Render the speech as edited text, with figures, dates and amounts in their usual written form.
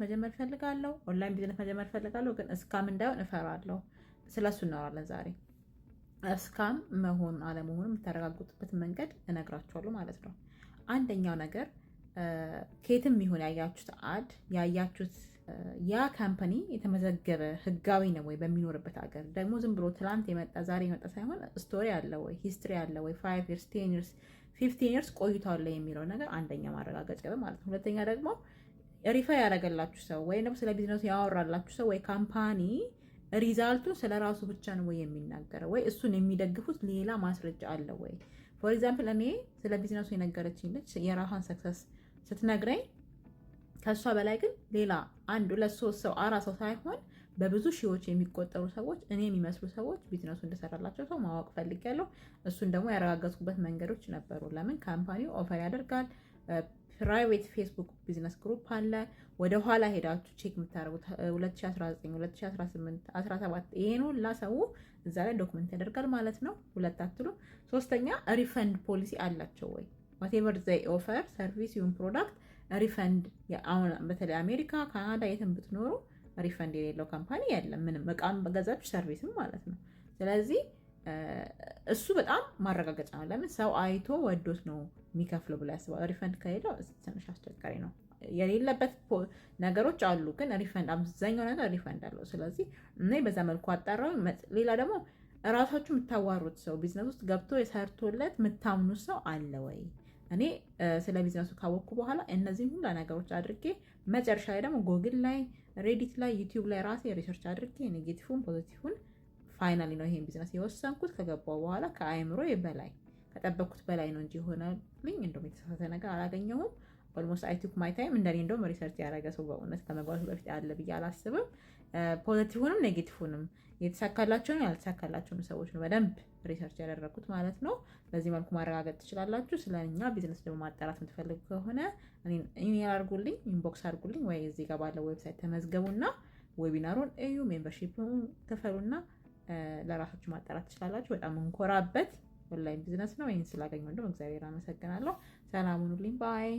መጀመር እፈልጋለሁ፣ online business መጀመር እፈልጋለሁ፣ ግን scam እንዳይሆን እፈራለሁ። ስለሱ እናወራለን ዛሬ። Scam መሆኑን አለመሆኑን የምታረጋግጡበትን መንገድ እነግራችኋለሁ ማለት ነው። አንደኛው ነገር ከየትም ይሁን ያያችሁት ad፣ ያያችሁት ያ company የተመዘገበ ህጋዊ ነው ወይ በሚኖርበት ሀገር? ደግሞ ዝም ብሎ ትላንት የመጣ ዛሬ የመጣ ሳይሆን story አለ ወይ፣ history አለ ወይ፣ 5 years፣ 10 years፣ 15 years ቆይቷል የሚለው ነገር አንደኛ ማረጋገጫ ማለት ነው። ሁለተኛ ደግሞ refer ያደረገላችሁ ሰው ወይም ደግሞ ስለ ቢዝነሱ ያወራላችሁ ሰው ወይ company result ኡን ስለ ራሱ ብቻ ነው ወይ የሚናገረው ወይ እሱን የሚደግፉት ሌላ ማስረጃ አለ ወይ? For example፣ እኔ ስለ ቢዝነሱ የነገረችኝ ልጅ የራሷን success ስትነግረኝ ከእሷ በላይ ግን ሌላ አንድ፣ ሁለት፣ ሶስት ሰው፣ አራት ሰው ሳይሆን በብዙ ሺዎች የሚቆጠሩ ሰዎች፣ እኔ የሚመስሉ ሰዎች ቢዝነሱ እንደሰራላቸው ሰው ማወቅ ፈልጌያለሁ። እሱን ደግሞ ያረጋገጥኩበት መንገዶች ነበሩ። ለምን company ው offer ያደርጋል። Private Facebook business group አለ። ወደ ኋላ ሄዳችሁ check የምታደርጉት 2019፣ 2018፣ 17 ይሄን ሁላ ሰው እዛ ላይ document ያደርጋል ማለት ነው። ሁለት አትሉ። ሶስተኛ refund policy አላቸው ወይ? Whatever they offer፣ service ይሁን product፣ refund። አሁን በተለይ አሜሪካ፣ ካናዳ የትም ብትኖሩ refund የሌለው company የለም። ምንም እቃም በገዛችሁ service ም ማለት ነው። ስለዚህ እሱ በጣም ማረጋገጫ ነው። ለምን ሰው አይቶ ወዶት ነው የሚከፍለው ብሎ ያስባል። Refund ከሌለው ትንሽ አስቸጋሪ ነው። የሌለበት ነገሮች አሉ፣ ግን refund አብዛኛው ነገር refund አለው። ስለዚህ እኔ በዛ መልኩ አጣራው። ሌላ ደግሞ እራሳችሁ የምታዋሩት ሰው፣ ቢዝነስ ውስጥ ገብቶ የሰርቶለት የምታምኑት ሰው አለ ወይ? እኔ ስለ ቢዝነሱ ካወቅኩ በኋላ እነዚህን ሁላ ነገሮች አድርጌ መጨረሻ ላይ ደግሞ ጎግል ላይ፣ Reddit ላይ፣ YouTube ላይ ራሴ research አድርጌ negative ን positive ን finally ነው ይሄን ቢዝነስ የወሰንኩት። ከገባው በኋላ ከአእምሮ በላይ፣ ከጠበቅኩት በላይ ነው እንጂ የሆነልኝ እንደውም የተሳሳተ ነገር አላገኘሁም። Almost I took my time። እንደኔ እንደውም research ያደረገ ሰው በእውነት ከመግባቱ በፊት አለ ብዬ አላስብም። Positive ንም negative ንም፣ የተሳካላቸውን ያልተሳካላቸውን ሰዎች ነው በደንብ research ያደረግኩት ማለት ነው። በዚህ መልኩ ማረጋገጥ ትችላላችሁ። ስለኛ ቢዝነስ ደግሞ ማጣራት የምትፈልጉ ከሆነ ኢሜል አድርጉልኝ፣ inbox አድርጉልኝ፣ ወይ እዚህ ጋር ባለው website ተመዝገቡና webinar ኡን እዩ፣ membership ክፈሉና ለራሳችሁ ማጣራት ትችላላችሁ። በጣም እንኮራበት online business ነው። ይህን ስላገኘሁ እንደውም እግዚአብሔር አመሰግናለሁ። ሰላም ሁኑልኝ። Bye.